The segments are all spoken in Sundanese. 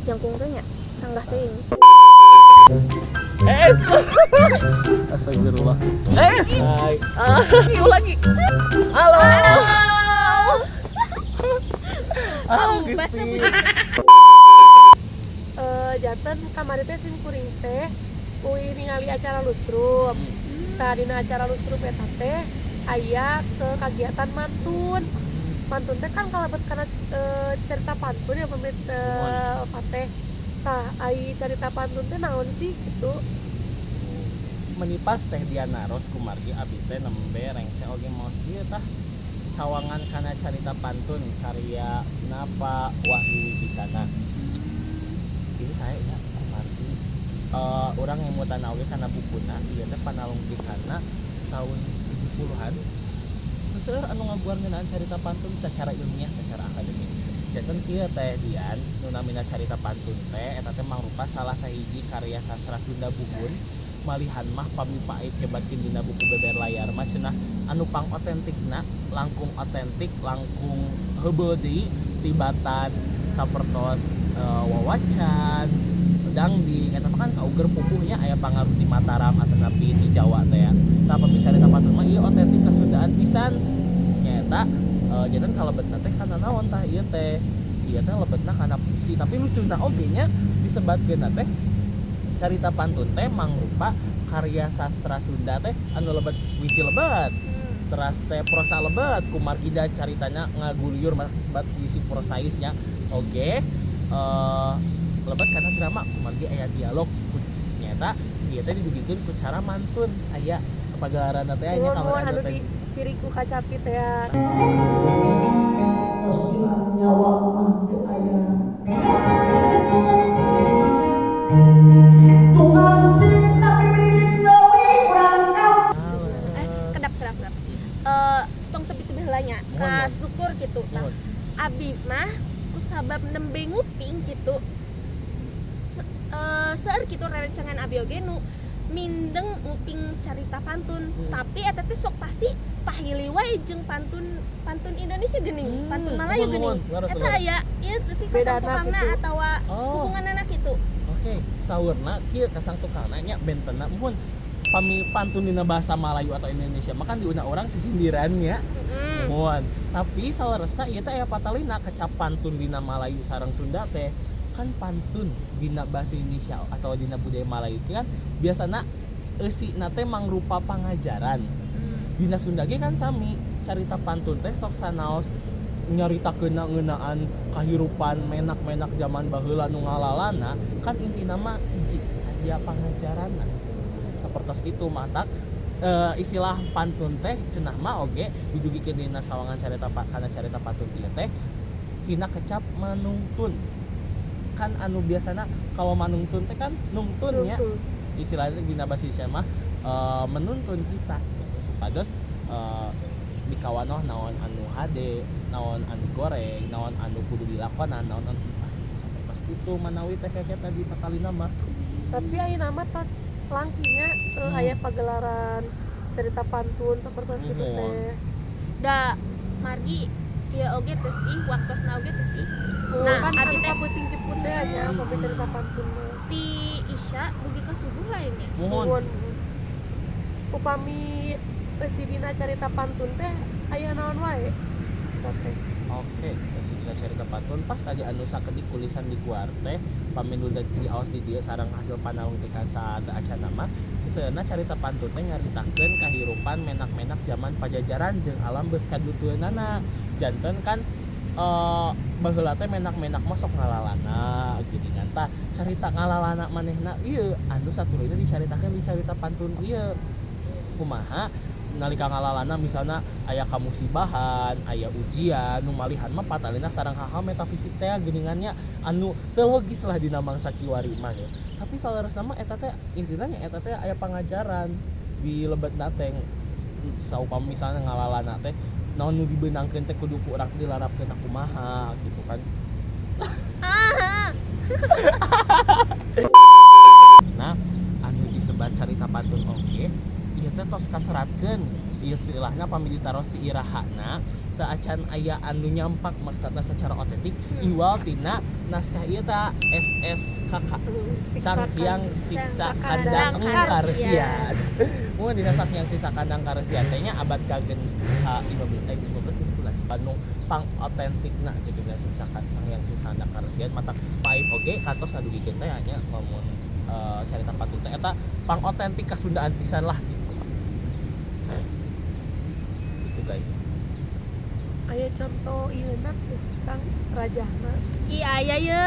Jangkung teh nya sanggah teuing. Eh, astagfirullah. Eh, hai. Ah, lagi. Halo. Halo. Ah, Bahasa Gusti. Eh, janten kamari teh sim kuring teh uih ningali acara lustrum. Tah, dina acara lustrum eta teh aya ke kegiatan mantun. Mantun teh kan kalebet kana cerita pantun ya, pamit teh. Tah, ai cerita pantun teh naon sih gitu? Meni pas Teh Diana Ros, kumargi abi teh nembe rengse oge maos ieu, tah, sawangan kana carita pantun karya Napa Wahyu Wibisana. Ini saya ya kumargi urang ngemutan oge kana bukuna ieu teh panalungtikana tahun 70-an. Seueur anu ngaguar ngeunaan carita pantun secara ilmiah, secara akademis. Janten kieu, Teh Dian, nu namina carita pantun teh eta teh mangrupa salah sahiji karya sastra Sunda buhun. Malihan mah pami pait nyebatkeun dina buku beber layar mah cenah anu pang otentikna, langkung otentik, langkung heubeul deui tibatan sapertos wawacan dangding. Eta mah kan kauger pupuhnya aya pangaruh di Mataram atau napi di Jawa teh ya. Tah, pami carita pantun mah ieu otentik kasundaan pisan nyaeta. Janten kalebetna teh kana naon tah ieu teh? Ieu teh lebetna kana puisi, tapi lucuna oge nya disebatkeun teh carita pantun teh mangrupa karya sastra Sunda teh anu lebet puisi, lebet teras teh prosa lebet, kumargi da caritanya ngaguluyur, malah disebat puisi prosaisnya oge lebet karena drama, kumargi aya dialog. Nyata ieu teh didugikeun ku cara mantun, aya pagelaran teh nya. Nuhun, Kamari nuhun, anu anu teh di piriku kacapi teh ya. Tos ilang nyawa mah teu aya. Tunggal cinta bibit leuwih urang. Eh, kedap, kedap, kedap. Eh, tong tebi-tebi heula nya Mohon, ka mohon. Struktur gitu. Nah, Mohon. Abi mah kusabab nembe nguping gitu seueur gitu rerencangan abi oge nu mindeng nguping carita pantun, tapi eta teh sok pasti pahili wae jeung pantun pantun Indonesia geuning, pantun Melayu Mohon, geuning. Mohon. Leres, Eta leres. Aya ieu teh Bedana kasang tukangna gitu. Atawa Oh. hubunganana gitu? Oke, saurna kieu kasang tukangna nya, bentena mun pami pantun dina bahasa Melayu atau Indonesia mah kan diuna orang sisindirannya. Mohon. Tapi saleresna ieu teh aya patalina kecap pantun dina Melayu sareng Sunda teh. Kan pantun dina bahasa Indonesia atau dina budaya Melayu teh kan biasana eusina teh mangrupa pangajaran. Dina Sunda ge kan sami, carita pantun teh sok sanaos nyaritakeun ngeunaan kahirupan menak-menak zaman baheula nu ngalalana, kan intina mah hiji aya pangajaranna sapertos kitu. Matak istilah pantun teh cenah mah oge didugikeun dina sawangan carita kana carita pantun ieu teh tina kecap manungtun. Kan anu biasana kalau manungtun teh kan nungtun nya. Betul. Istilahnya dina bahasa Indonesia mah menuntun kita gitu, supados dikawanoh naon anu hade, naon anu goreng, naon anu kudu dilakonan, naon anu sapertos kitu manawi teh keke tadi patalina mah. Tapi ayeuna mah tos langkingnya aya pagelaran cerita pantun seperti gitu teh. Da margi ieu oge teh sih, waktosna oge teh sih. Oh, Nah, kan abi anu teh saputing jeput teh nya pami cerita pantun mah. Ti Isya dugi ka subuh lainnya. Mohon. Nuhun. Upami eusi dina carita pantun teh aya naon wae? Eta teh. Oke, eusi dina carita pantun pas tadi anu sakedik kulisan di guar teh pami nu diaos di dieu sareng hasil panalungtikan saat acan mah seseueurna carita pantun teh nyaritakeun kahirupan menak-menak zaman Pajajaran jeung alam beuh kadutueunana. Janten kan baheula teh menak-menak mah sok ngalalana geuningan. Tah, carita ngalalana manehna ieu anu satuluyna dicaritakeun di carita pantun ieu, kumaha nalika ngalalana misalna aya kamusibahan, aya ujian nu malihan mah patalina sareng hal-hal metafisik teh geuningannya anu teu logis lah dina mangsa kiwari mah gitu. Tapi saleresna mah eta teh intina nya eta teh aya pangajaran di lebetna teh, saupami misalna ngalalana teh naon nu dibeunangkeun teh kudu ku urang dilarapkeun kumaha gitu kan. Ah. Nah, anu disebat carita pantun oge ieu teh tos kaseratkeun istilahna pami ditaros ti irahana. Teu acan aya anu nyampak maksudna secara otentik iwal tina naskah ieu ta SSKK, Sang Hyang Siksa Kandang Karesian. Mun dina Sang Hyang Siksa Kandang Karesian teh nya abad ka ka 15 eh 15 17 anu pang otentikna gitu nya Siksa Sang Hyang Siksa Kandang Karesian, matak Paip oge kantos ngadugikeun teh nya lamun carita pantun teh eta pang otentik kasundaan pisan lah gitu. Gitu guys. Aya contoh ieu na teh Kang rajahna. Ih, aya ye.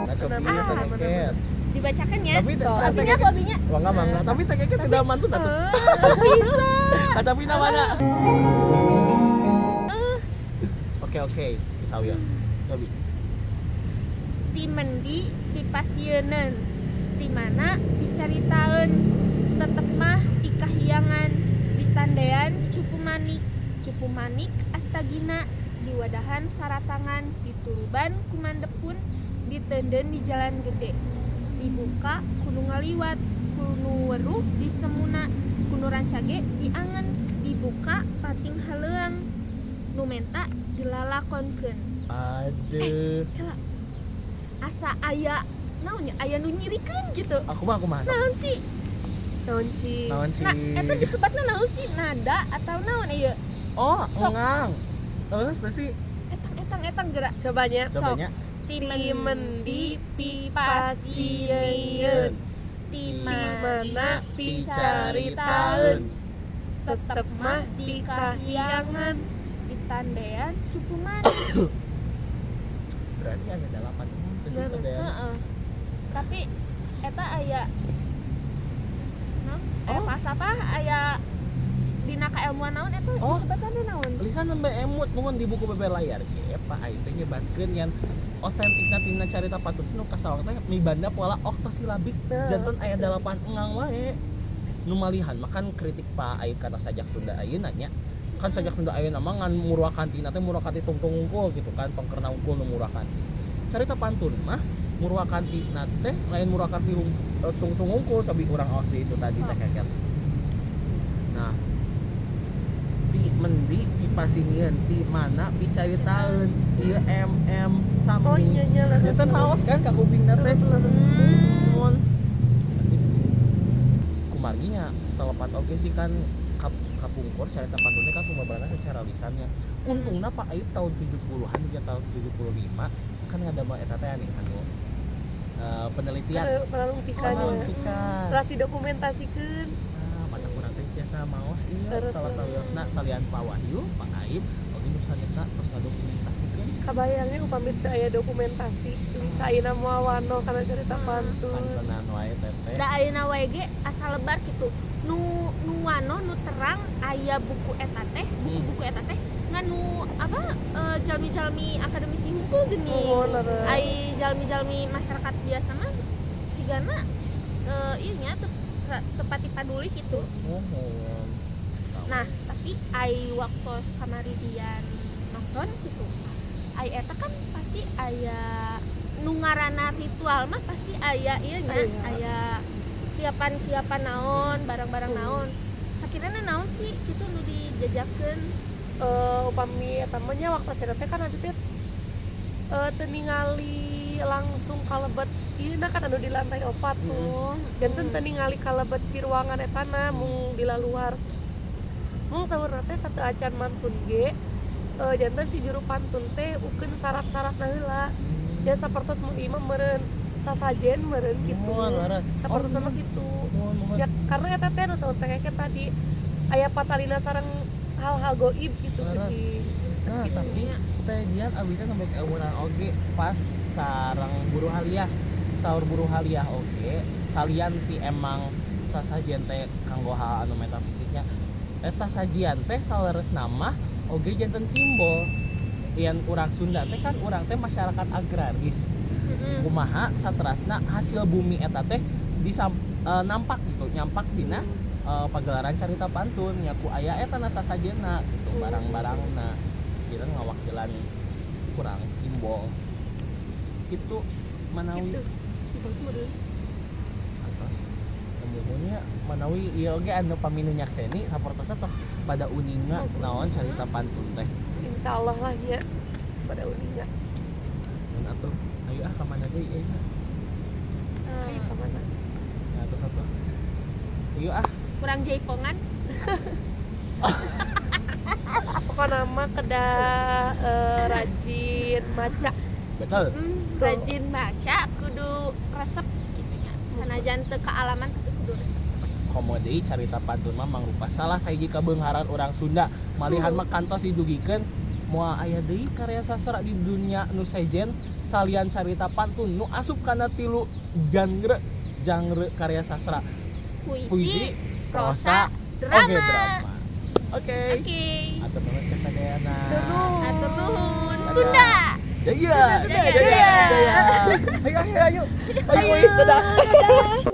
Nah, coba Mana, ieu mana, teh mana, keket. Dibacakan ya. Tapi teh Abinya ku abinya. Mangga mangga, tapi teh keket tidak mantun atuh. Bisa. Kacapina mana? Oke oke, sawios. Cobi. Ti mendi pipasieuneun. Ti mana dicaritaeun. Tetep mah ti kahiyangan ditandean cupu manik. Cupu manik astagina diwadahan saratangan dituruban kumandepun diteundeun di jalan gede dibuka kudu ngaliwat kunu weruh disemuna kunu rancage diangen dibuka pating haleuang nu menta dilalakonkeun. Aduh. Asa aya naon nya, aya nu nyirikeun gitu. Aku mah aku mah sok. Naon sih? Naon sih? Naon sih? Nah, eta disebatna naon sih? Nada atau naon ieu? Oh, Sok. engang. Terus sih Etang etang etang gerak. Cobanya. cobanya. Ti Ti mendi pipasieun. Ti mana picaritaeun. Tetep mah di kahiyangan ditandean cupu manik. Berarti ada delapan terus Bener. sadayana. Heeh. Tapi eta aya naon? Aya Oh. falsafah, aya dina kailmuan naon eta Oh. disebutna naon? Lisa nembe emut nuhun di buku beber layar ge Pak Aing teh nyebatkeun yang otentikna tina carita patut nu kasawang teh mibanda pola oktosilabik Nah, janten aya dalapan engang wae nu malihan makan kritik Pak Aing kana sajak Sunda ayeuna nya kan sajak Sunda ayeuna mah ngan murwakantina teh murwakanti tungtung unggul gitu kan tongkerna unggul nu murwakanti carita pantun mah murwakantina teh lain murwakanti tungtung unggul cobi urang awas di itu tadi teh keket. Nah, ti mendi pipasinieun ti mana picaritaeun ieu mm sami. Oh iya iya leres. Janten haos kan ka kupingna teh. Leres, leres. Mun kumarginya telepat oge sih kan kapungkur carita pantun teh kan sumberna secara lisannya. Untungna Pak Aib tahun 70-an hingga tahun 75 kan ngadamel eta teh nih anu penelitian. Panalungtikan. Panalungtikan. Telah didokumentasikeun. Ah, mata kurang teh biasa maos ieu Leres, salah leres. sawiosna salian Pak Wahyu, Pak Aib, oge nu sanesna terus ngadokumentasikeun. Kabayangnya upami teu aya dokumentasi ka ayeuna moal wano kana cerita pantun. Pantenan wae teteh. Da ayeuna wae ge asa lebar gitu. Nu nu wano nu terang aya buku eta teh, buku-buku eta teh ngan nu apa jalmi-jalmi akademisi hungkul geuning. Oh, leres. Ai jalmi-jalmi masyarakat biasa mah sigana ieu nya teu teu paduli gitu. Mohon. Nah, tapi ai waktu kamari dian nonton gitu. Ai eta kan pasti aya nu ngaranna ritual mah pasti aya ieu nya, Aya. aya siapan-siapan naon, barang-barang naon. Sakirana naon sih kitu nu dijajakeun? Upami eta mah nya waktu eta teh kan abi teh teu ningali langsung kalebet ieu na kan anu di lantai opat tuh. Janten teu ningali kalebet si ruangan etana mung di luar. Mung saurna teh satu acan mantun ge janten si juru pantun teh ukeun syarat-syaratna heula. Ya sapertos mun ieu mah meureun sasajen meureun kitu. Mohon leres. Sapertos sama kitu. Mohon mohon. Ya karena eta teh nu saur teh keke tadi aya patalina sareng hal-hal goib gitu Leres. geuning. Nah, tapi teh Dian abi teh sampai keumuran oge pas sareng buruh haliah. Saur buruh haliah oge salian ti emang sasajian teh kanggo hal anu metafisiknya. Eta sajian teh saleres nama oge janten simbol. Ian urang Sunda teh kan urang teh masyarakat agraris. Kumaha saterasna hasil bumi eta teh nampak gitu, nyampak dina pagelaran carita pantun nya ku aya eta na sasajena gitu, barang-barangna. Kira ngawakilan kurang simbol. Gitu manawi Gitu. Terus meureun atas Nuhun nya, manawi ieu oge anu pami nu nyakseni sapertosna tos pada uninga naon carita pantun teh. Insyaallah lah nya pada uninga. Nuhun atuh. Ayo ah, ka mana deui ayeuna? Ayo ka mana? Nah, tos atuh. Ayo ah. Kurang jaipongan. Pokoknya mah kedah rajin maca. Betul. Rajin baca kudu resep gitu nya, sanajan teu kaalaman tapi kudu resep. Komo deui carita pantun mah mangrupa salah sahiji kabeungharan urang Sunda. Malihan mah kantos didugikeun moal aya deui karya sastra di dunia nu sejen salian carita pantun nu asup kana tilu genre genre karya sastra: puisi, puisi, prosa, prosa, drama. Oke, drama. Oke. Oke. Atur nuhun ka sadayana. Nuhun. Atur nuhun. Dadah. Sunda. Jaya. Jaya. Jaya. Jaya. Ayo ayo ayo. Ayo, ayo. Dadah. Dadah.